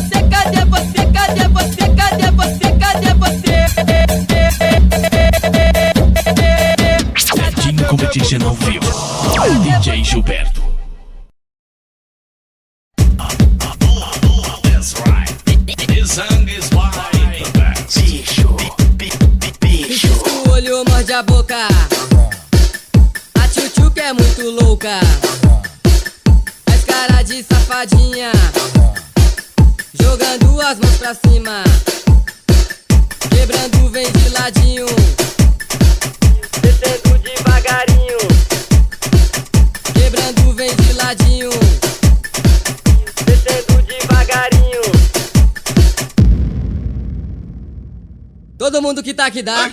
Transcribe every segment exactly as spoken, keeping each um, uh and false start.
você, cadê você, cadê você, cadê você, cadê você? Latino Competition ao vivo. D J Gilberto. That's right. This song is why the best. Bicho, bi-, bi-, bi-, bicho. Pisca o olho, morde a boca. A tchutchuca é muito louca. Faz cara de safadinha, jogando as mãos pra cima. Quebrando vem de ladinho, descendo devagarinho. Quebrando vem de ladinho, descendo devagarinho. Todo mundo que tá aqui dá.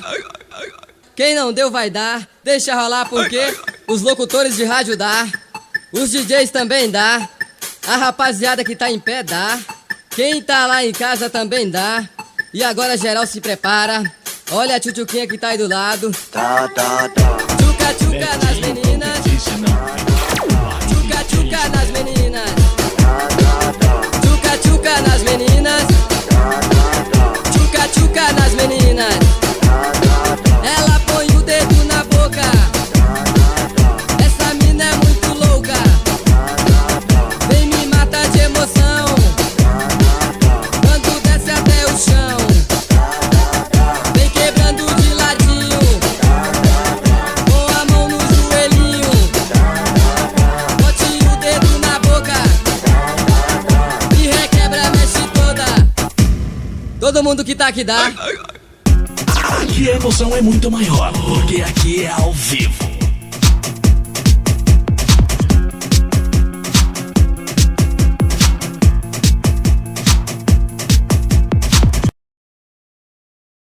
Quem não deu vai dar. Deixa rolar porque os locutores de rádio dá. Os D Js também dá. A rapaziada que tá em pé dá. Quem tá lá em casa também dá. E agora geral se prepara. Olha a tchutchuquinha que tá aí do lado. Tá, tá, tá. Tchuca, tchuca nas meninas. Tchuca, tchuca nas meninas. Tchuca, tchuca nas meninas. Tchuca, tchuca nas meninas. Ela põe o dedo na boca. Essa mina é muito louca. Vem me matar de emoção. Quando desce até o chão, vem quebrando de ladinho, com a mão no joelhinho. Bote o dedo na boca e requebra, mexe toda. Todo mundo que tá aqui dá. Aqui a emoção é muito maior, porque aqui é ao vivo.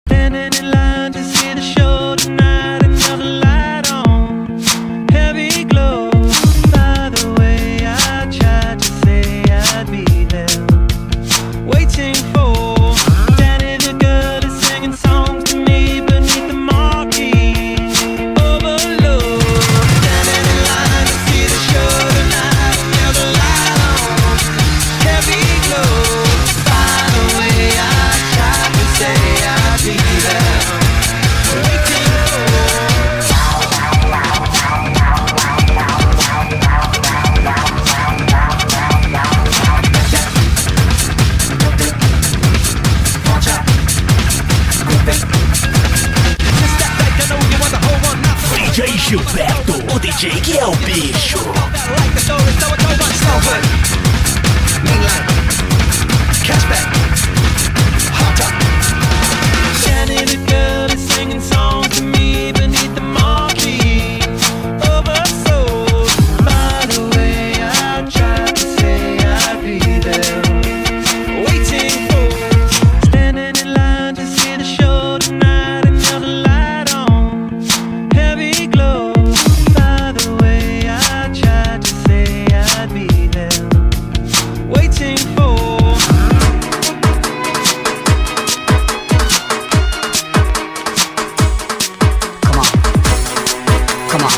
Standing in line to see the show tonight, another light on, heavy glow. By the way, I tried to say I'd be there, waiting for Danny the girl is singing songs to me beneath the marquee. Overload. É o bicho. Standing in the girl is singing songs to me beneath the marquee. Oversold. By the way, I tried to say I'd be there, waiting for. Standing in line to see the show tonight, another light on. Heavy glow. By the way, I tried to say I'd be there, waiting for. Come on. Come on.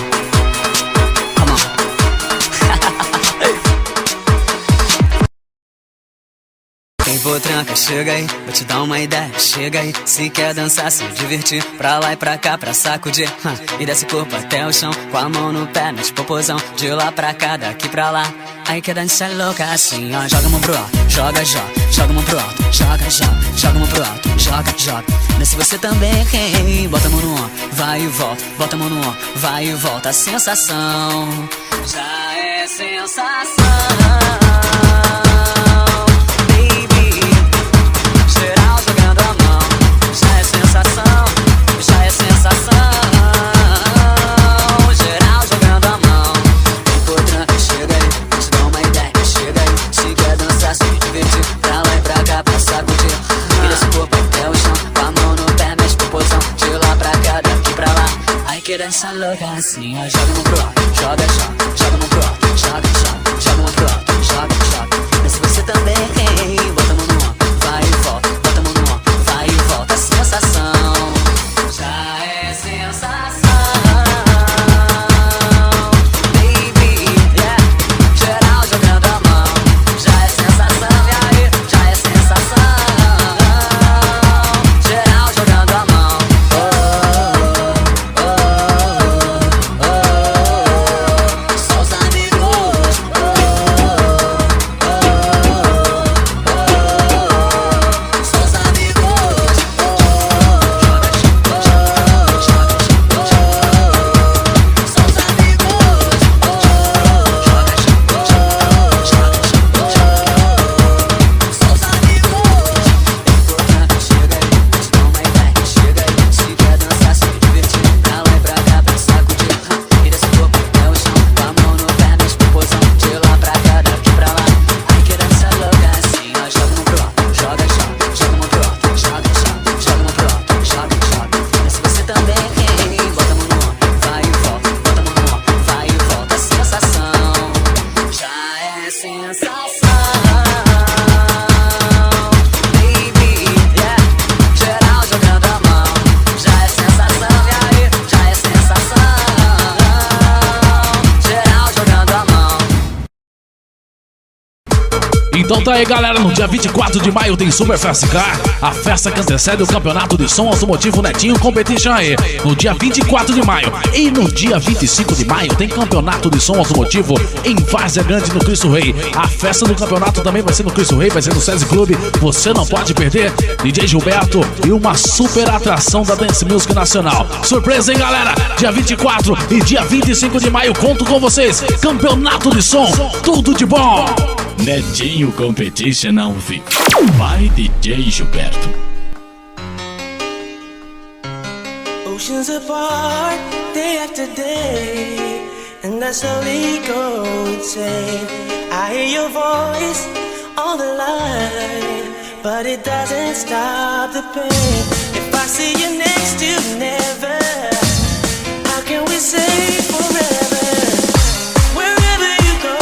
Come on. Vem, potranca, chega aí, vou te dar uma ideia, chega aí. Se quer dançar, se divertir, pra lá e pra cá, pra sacudir, hum, e desce o corpo até o chão, com a mão no pé, mexe popozão, de lá pra cá, daqui pra lá. Aí quer dançar louca assim, ó, joga a mão pro alto, joga, joga, joga a mão pro alto, joga, joga, joga a mão pro alto, joga, joga. Mas se você também, bota a mão no ombro, vai e volta, bota a mão no ombro, vai e volta, a sensação já é sensação, baby. Geral jogando a mão, já é sensação, já é sensação. Geral jogando a mão. Vem, potranca, chega aí, vou te dar uma ideia, chega aí. Se quer dançar, se divertir, pra lá e pra cá, pra sacudir. Vira esse corpo até o chão, com a mão no pé, mexe popozão, de lá pra cá, daqui pra lá. Ai, que dança louca assim, ó, joga a mão pro alto, joga, joga, joga a mão pro alto, joga, joga, joga a mão pro alto, joga, joga. Mas se você também, bota a mão no ombro, vai e volta, bota a mão no ombro, vai e volta, a sensação já é sensação, baby, yeah. Geral jogando a mão, já é sensação, e aí, já é sensação. Geral jogando a mão. Oh, oh, oh, oh, oh. Só os amigos. Oh, oh, oh, oh, oh, oh. Só os amigos. Oh, oh, oh, oh, oh, oh. Só os amigos. Oh, oh, oh, oh, oh, oh. Só os amigos. Chega aí, toma ideia, chega aí. Se quer dançar, se divertir, pra lá e pra cá, pra sacudir. Vira esse corpo até o chão, com a mão no pé, mexe popozão, de lá pra cá, daqui pra lá. Ai, que dança louca assim, ó, joga a mão pro alto, joga, joga, joga a mão pro alto, joga, joga, joga a mão pro alto, joga, joga. Mas se você também, bota a mão no ombro, vai e volta, bota a mão no ombro, vai e volta, a sensação já é sensação, baby, yeah. Geral jogando a mão, já é sensação, e aí, já é sensação. Geral jogando a mão. Então tá aí, galera, no dia vinte e quatro de maio tem Super Fest Car, a festa que antecede o campeonato de som automotivo Netinho Competition aí, no dia vinte e quatro de maio. E no dia vinte e cinco de maio tem campeonato de som automotivo em Várzea Grande, no Cristo Rei. A festa do campeonato também vai ser no Cristo Rei, vai ser no SESI Clube. Você não pode perder. D J Gilberto e uma super atração da Dance Music Nacional. Surpresa, hein, galera? Dia vinte e quatro e dia vinte e cinco de maio, conto com vocês. Campeonato de som, tudo de bom. Netinho Competition ao vivo. By D J Gilberto. Oceans apart, day after day, and I slowly go insane. I hear your voice on the line, but it doesn't stop the pain. If I see you next to never, how can we say forever? Wherever you go,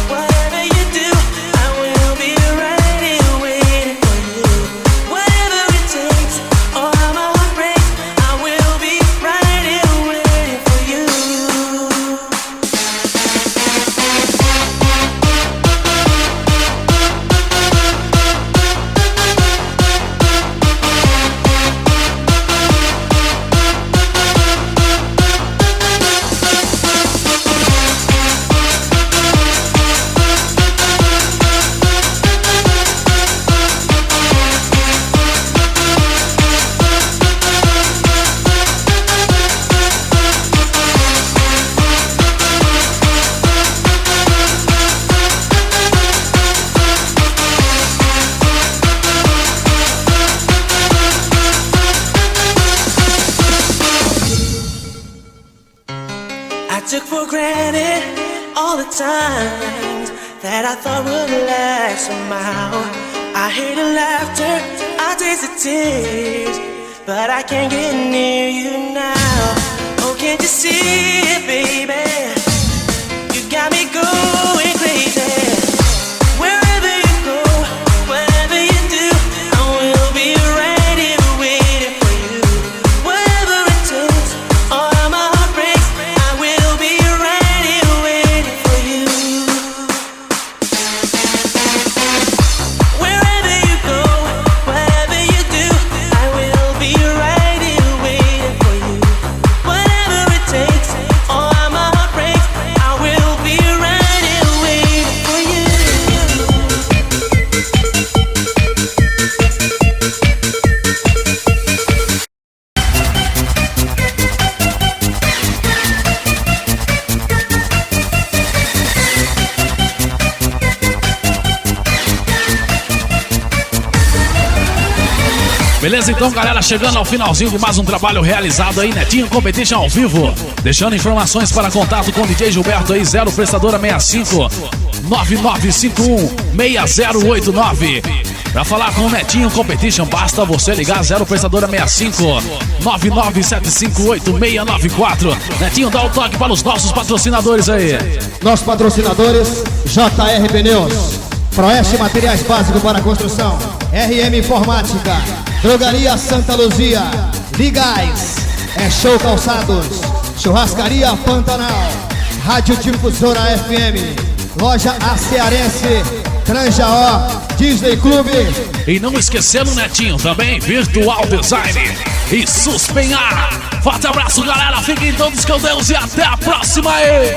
whatever you do, I will be right here waiting for you. Whatever it takes, or how my heart breaks, I will be right here waiting for you. For granted all the times that I thought would last somehow. I hear the laughter, I taste the tears, but I can't get near you now. Oh, can't you see it, baby? You got me going crazy. Wherever you go, whatever you do, I will be right here waiting for you. Whatever it takes, all my heartbreaks, I will be right here waiting for you. Wherever you go, whatever you do, I will be right here waiting for you. Whatever it takes, all my heartbreaks, I will be right here waiting for you. Beleza, então, galera, chegando ao finalzinho de mais um trabalho realizado aí, Netinho Competition ao vivo. Deixando informações para contato com o D J Gilberto aí, zero prestadora sessenta e cinco, nove nove cinco um, seis zero oito nove. Pra falar com o Netinho Competition, basta você ligar zero prestadora sessenta e cinco, nove nove sete cinco oito seis nove quatro. Netinho, dá o toque para os nossos patrocinadores aí. Nossos patrocinadores, J R Pneus, Proeste Materiais Básicos para Construção, R M Informática, Drogaria Santa Luzia, Ligás, é Show Calçados, Churrascaria Pantanal, Rádio Difusora F M, Loja A Cearense, Tranjaó, Disney Clube. E não esquecendo, Netinho, também Virtual Design e Suspenhar. Forte abraço, galera. Fiquem todos com Deus e até a próxima aí.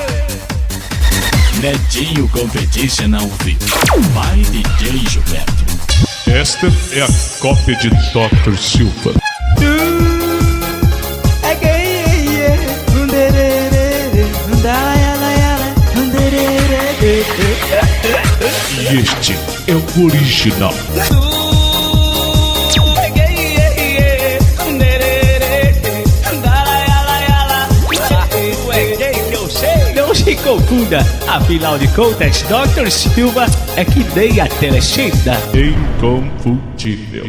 Netinho Competition ao vivo. By D J Gilberto. Esta é a cópia de doutor Silva. E este é o original. Não se confunda, afinal de contas, doutor Silva é que nem a Telechinda. Inconfundível.